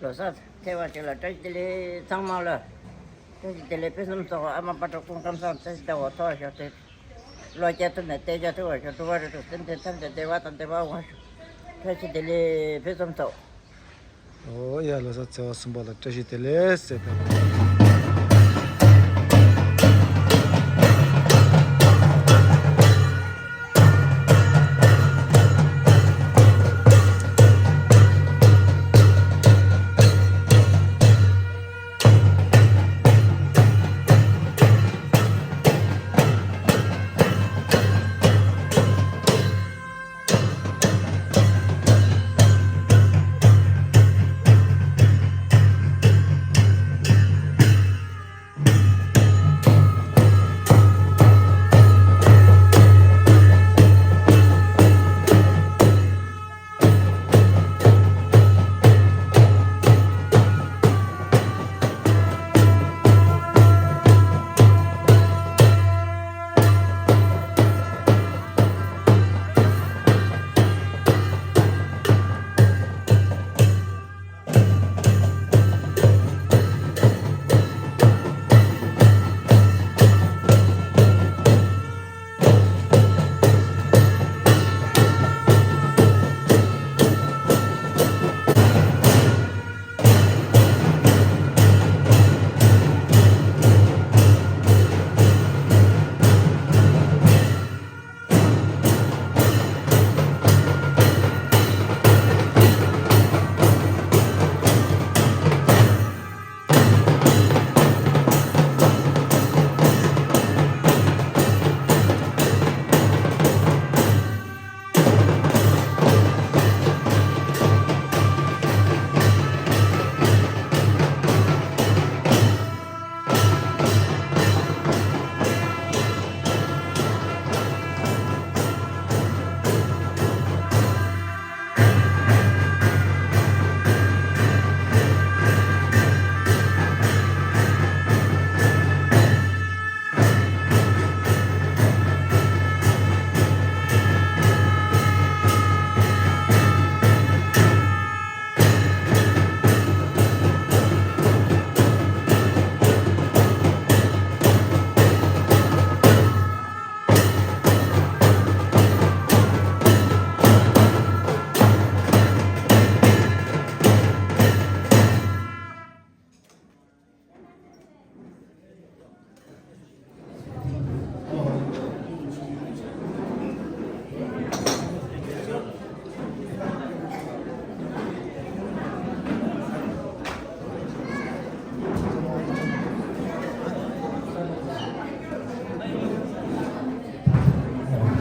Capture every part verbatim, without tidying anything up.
ལོ་གསར་ཐེ་བ་ཅིག་ལ་བཀྲ་ཤིས་བདེ་ལེགས་ཚང་མ་ལ། བཀྲ་ཤིས་བདེ་ལེགས་ཕུན་སུམ་ཚོགས། ཨ་མ་དཔལ་གྲོགས་སྐུ་ཁམས་བཟང་། བཀྲ་ཤིས་བདེ་ལེགས་ཐོག་ཤོག་ཏེ། བློ་སྐྱེད་ཐུབ་ནས་བསྟན་རྒྱ་ཐུབ་པར་ཤོག་འགྲོ་བ་རིགས་དྲུག་སེམས་ཅན་ཐམས་ཅད་བདེ་བ་དང་བདེ་བར་འོང་ཤོག་བཀྲ་ཤིས་བདེ་ལེགས་ཕུན་སུམ་ཚོགས། ཨོ་ཡ། ལོ་གསར་ཚེས་པ་གསུམ་པ་ལ་བཀྲ་ཤིས་བདེ་ལེགས་ཟེར་དང་།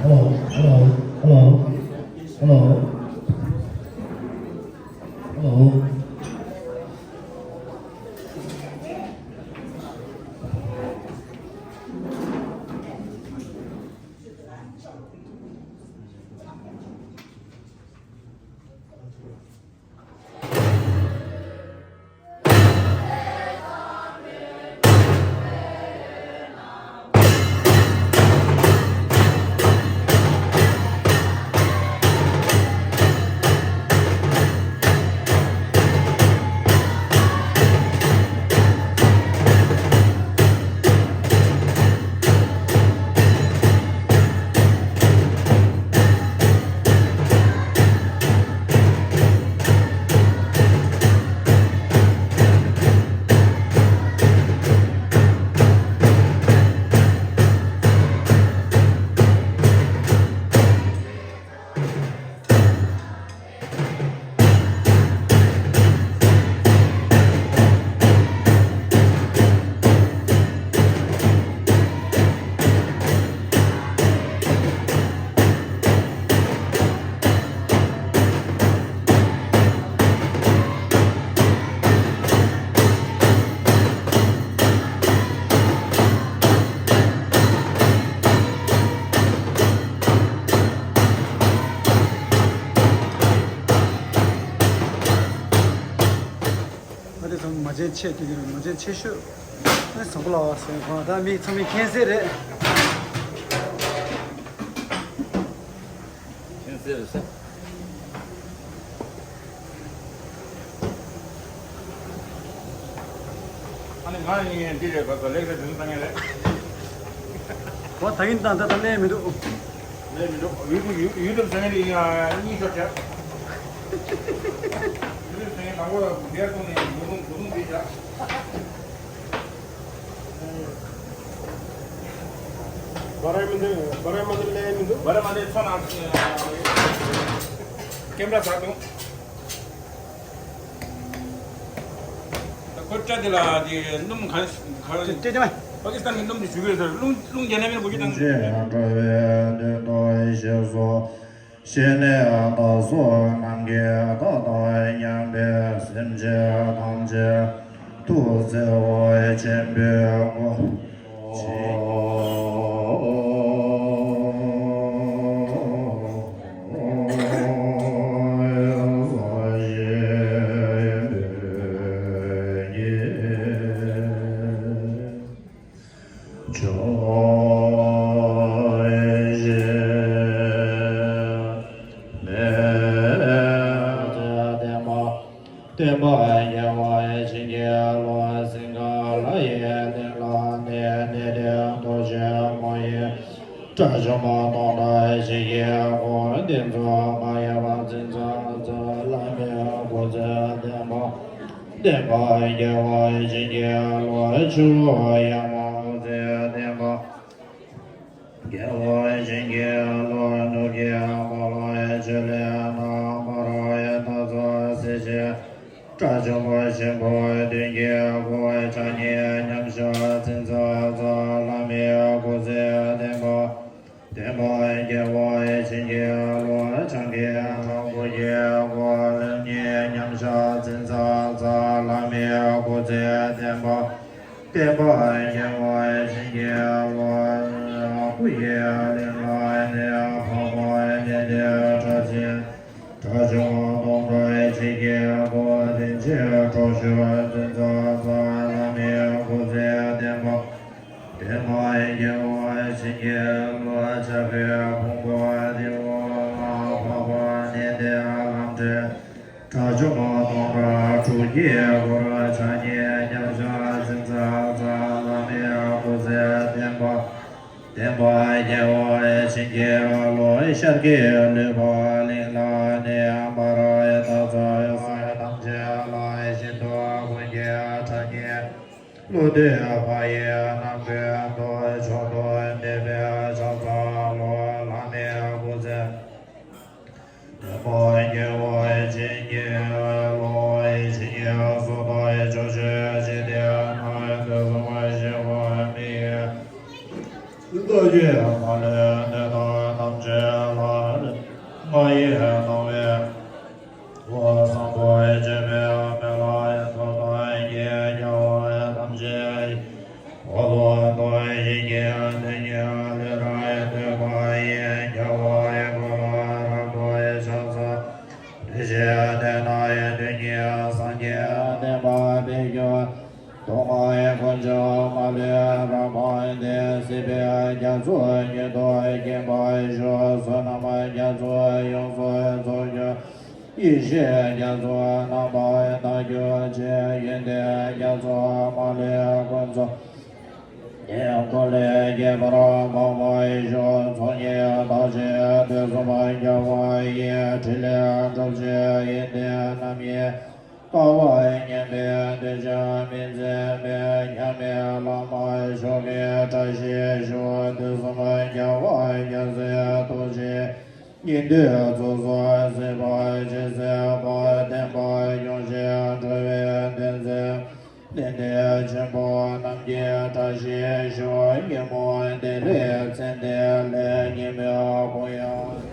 Hello, hello, hello, hello, hello. ཨ་དེ་ཚང་མ་མ་བྱན་ཆེ་དེ་གི་མ་བྱན་ཆེ་ཤོས། ཨ་བཟང་པོ་ལ་བ་སེ་གང་ད་མི་ཚང་མི་མཁྱེན་གསལ་རེད། མཁྱེན་གསལ་རེད་ཟེར། ཨ་ནི་ང་ཡིན་འདི་རེད་བ། ལེགས་རེད། དུང་བཏང་ཡ་རེད། འོ་ད་ཡིན་དང་ད་ད་ལས་མི་འདུག་ལས་མི་འདུག་ཡུ་ཡུ་ཡུ་ཊུབ་ཟེར་མཁན་དེ་ཡིན་ཡང་གཉིད་ཤོར་བྱས། ཡུ་ཊུབ་ཟེར་མཁན་དང་པོ་འདིར་ཐོན་ནས་མུ་ཐུང་མུ་ཐུང་འདི་བྱས། བ་ར་མི་འདུག་བ་ར་མི་འདུག་ལས་མི་འདུག་བ་ར་མི་འདུག་ཚོ་ནང་ཀེམ་ར་ཟ་དུང་། ཁོ་སྐྲ་དེ་ལ་དེ་སྣུམ་གང་གང་ཅེ་ཅེ་མ། པ་ཀི་སི་ཐན་གྱི་སྣུམ་དེ་བྱུག་གི་རེད་ཟེར། རླུང་རླུང་རྒྱག་ན་མིན་གོ་རྒྱུ་དང་། ཅེས་འགྲོ་བའི་དོན་དུ་ཞེས་སོ། ཤེས་ནས་བདག་སོགས་ནམ་མཁའི་མཐའ་དང་མཉམ་པའི་སེམས་ཅན་ཐམས་ཅད་ཐུགས་བརྩེ་བ་ཆེན་པོས་བསྔོ། བསྟན་པ་རྒྱལ་བ་བྱིན་གྱིས་རློབས། སིང་ག་ལ་ཡི་གླིང་ལ་ནི་གནས་བརྟན་རྡོ་རྗེ་མ་ཡི་དགྲ་བཅོམ་པ་སྟོང་གྲོགས་བྱིན་གྱིས་བསྐོར། གདན་ཚོགས་མ་ཡལ་བ་འཛིན་ཚང་རྩ་བླ་མའི་སྐུ་ཚེ་བརྟན་པ། བསྟན་པ་རྒྱལ་བ་བྱིན་གྱིས་རློབས། ཆུ་བོ་གཡང་མོ་སྐུ་ཚེ་བརྟན་པ། རྒྱལ་བ་བྱིན་གྱིས་རློབས། ནུབ་ཀྱི་འཁོར་ལོའི་ཆུ་ལས་རྣམ་པར་རྒྱལ་བ་སྲས་བཅས་དགྲ་བཅོམ་པ་ཆེན་པོ་བདུན་གྱིས་བསྐོར། ཕྱག་གཉིས་མཉམ་བཞག་འཛིན་ཚང་རྩ་བླ་མའི་སྐུ་ཚེ་བརྟན་པ། བསྟན་པ་རྒྱལ་བ་བྱིན་གྱིས་རློབས། ཕྱག་གི་དྲང་པོ་གིས་བསྐོར། ལེགས་ཉེས་མཉམ་བཞག་འཛིན་ཚང་རྩ་བླ་མའི་སྐུ་ཚེ་བརྟན་པ། བསྟན་པ་རྒྱལ་བ་བྱིན་གྱིས་རློབས། སྐུ་ཡི་གླིང་ལ་ནི་འཕགས་པ་གནས་བརྟན་དགྲ་བཅོམ་དགྲ་བཅོམ་སྟོང་གྲོགས་བྱིན་གྱིས་བསྐོར། བདེན་བཞིའི་གྲོགས་སུ་འཛིན་ཚང་རྩ་བླ་མའི་སྐུ་ཚེ་བརྟན་པ། བསྟན་པ་རྒྱལ་བ་བྱིན་གྱིས་རློབས། ཕྱག་གི་ཕུང་པོ་ལྟེ་བོ་ལ་འཕགས་པ་གནས་བརྟན་ལམ་འབྲས་དགྲ་བཅོམ་སྟོང་གྲོགས་དྲུག་གིས་བསྐོར། ཕྱག་གཉིས་མཉམ་བཞག་འཛིན་ཚང་རྩ་བླ་མའི་སྐུ་ཚེ་བརྟན་པ། བསྟན་པ་རྒྱལ་བ་བྱིན་གྱིས་རློབས། ཤར་གྱི་ལུས་འཕགས་གླིང་ལ་ནི་སྨ་ར་ཡ་ཏ་ཙ་ཡ་ཐམས་ཅད་ལ་ཤིན་ཏུ་མགོན་གྱི་ཕྲག་གཉིས། ཀླུ་བདུད་ཕ་ཡི་རྣམ་ཀུན་བཟློག་མཆོག་ཏུ་བསྟན་པའི་ཕྱག་འཚལ་ལོ། བླ་མའི་སྐུ་ཚེ་བརྟན་པ་རྒྱལ་བ་བྱིན་གྱིས་རློབས། ཡེ་ཤེས་ཀྱི་གཟུགས་དང་ཕྱོགས་བཅུའི་འཇིག་རྟེན་ན་དུས་གསུམ་གཤེགས་པ་མི་ཡི་རྡོ་རྗེ་མ་ལུས་གནས་དང་ཐམས་ཅད་ལ་ང་ཡི་སྣང་བས། འོད་བཟང་པོ་སྤྱན་མའི་མེ་ལྷའི་ཚོགས་དང་བརྒྱད་རྒྱལ་བ་ཐམས་ཅད་འོད་ཟེར་བཞིན་གྱི་དོན་གཉིས་ལས་རབ་ཏུ་བབས་པའི་རྒྱལ་བའི་སྐུ་ལ་རབ་ཏུ་ཕྱག་འཚལ། དེ་བཞིན་གནས་དང་དོན་གཉིས་སངས་རྒྱས་བསྟན་པ་འཕེལ་འགྱུར། སྡུག་བསྔལ་ཀུན་ཀྱང་མ་ལུས་རབ་སྤངས་ཏེ། སྲིད་པའི་རྒྱ་མཚོ་ཉིད་དུ་སྐྱེ་བར་ཤོག་བསོད་ནམས་རྒྱ་མཚོ་ཡོངས་སུ་རྫོགས་གྱུར། ཡེ་ཤེས་རྒྱ་མཚོ་རྣམ་པར་དག་གྱུར་ཅིག་ཡོན་ཏན་རྒྱ་མཚོ་མ་ལུས་ཀུན་རྫོགས། འཁོར་ལོས་བསྐྱེད་པར་འོང་བར་ཤོག་ཚོགས་གཉིས་རྟག་ཅིང་དུས་གསུམ་རྒྱལ་བ་ཡི། ཕྲིན་ལས་འགྲུབ་ཅིང་ཡོན་ཏན་རྣམ་གཉིས། དགའ་བ་མཉམ་པའི་འདོད་ཆགས་མི་འཛིན་པའི། མཉམ་མེད་བླ་མ་མཆོག་གི་བཀྲ་ཤིས་ཤོག་དུས་གསུམ་རྒྱལ་བ་རྒྱལ་སྲས་ཐུགས་རྗེ་ཉན་ཐོས་ཚོགས་སུ་གཟིགས་པ་ཇི་སྲིད་པ། བསྟན་པ་ཡོངས་བཞིན་འགྲོ་བའི་དོན་མཛད། ལས་འབྲས་ཆེན་པོ་རྣམས་ཀྱི་བཀྲ་ཤིས་ཤོག་ཉིན་མོ་བདེ་ལེགས་མཚན་ལྡན་ལས་ཉིན་མོའི་དགོང་ཡང་།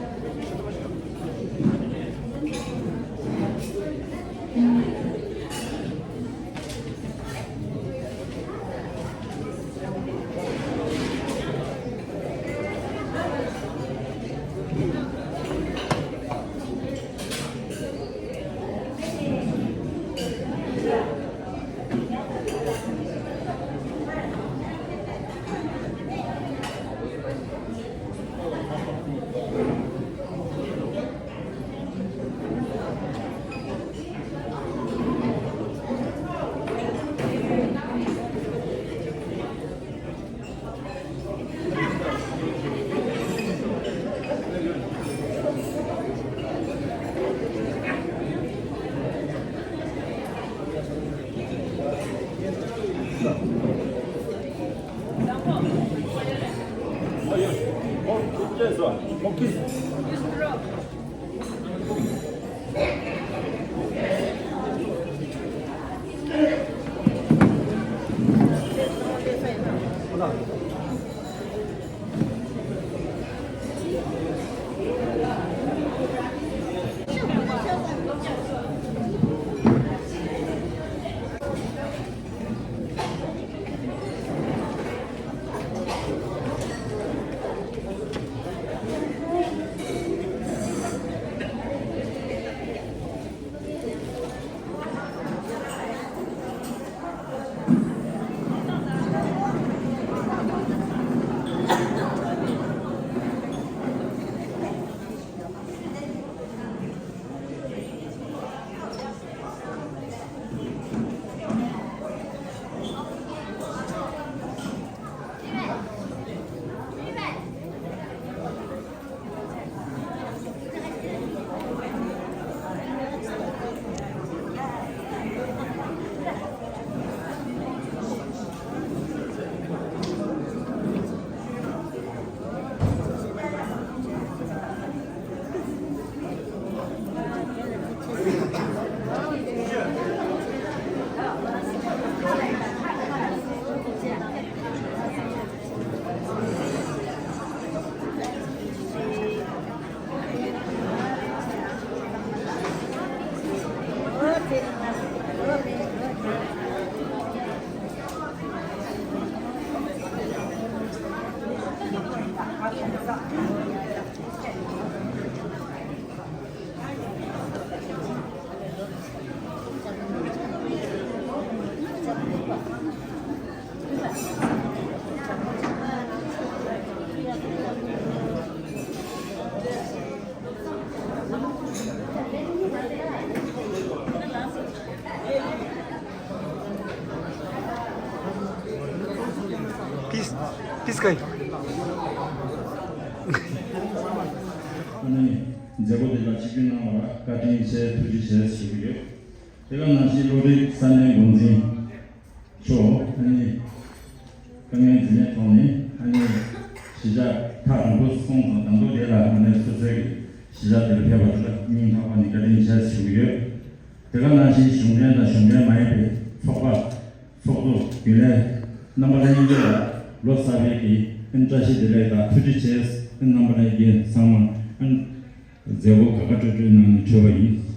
Peace, peace guy. ཨ་ནི་མཛད་སྒོ་འདི་ལ་ཆིབས་བསྒྱུར་གནང་བར་བཀའ་དྲིན་ཆེ། ཐུགས་རྗེ་ཆེ་ཞུ་གི་ཡོད། དེ་ག་ནང་བཞིན་བློ་གྲོས་ས་གནས་འགོ་འཛིན་མཆོག་ཨ་ནི་དཀའ་ངལ་འཛེམས་མེད་ཐོག་ནས་ཨ་ནི་གཞིས་ཆགས་ཐག་རིང་པོ་སོང་ཙང་ད་དུང་དེ་ལ་ཨ་ནི་སོ་སོའི་གཞིས་ཆགས་དེར་ཕེབས་པ་དེ་ལ་སྙིང་ཐག་པ་ནས་བཀའ་དྲིན་ཆེ་ཞུ་གི་ཡོད། དེ་ག་ནང་བཞིན་གཞུང་འབྲེལ་དང་གཞུང་འབྲེལ་མ་ཡིན་པའི་ཚོགས་པ་ཚོགས་གཙོ་རྒྱུན་ལས་རྣམ་པ་ལྷན་རྒྱས་ལ་ལོ་གསར་པའི་གི་ཨ་ནི་བཀྲ་ཤིས་བདེ་ལེགས་དང་ཐུགས་རྗེ་ཆེ། ཨ་ནི་རྣམ་པ་ལྷན་རྒྱས་ཚང་མ་ཨ་ནི་མཛད་སྒོ་དགའ་དགའ་སྤྲོ་སྤྲོའི་ནང་ནས་གྲོལ་བ་ཡིན།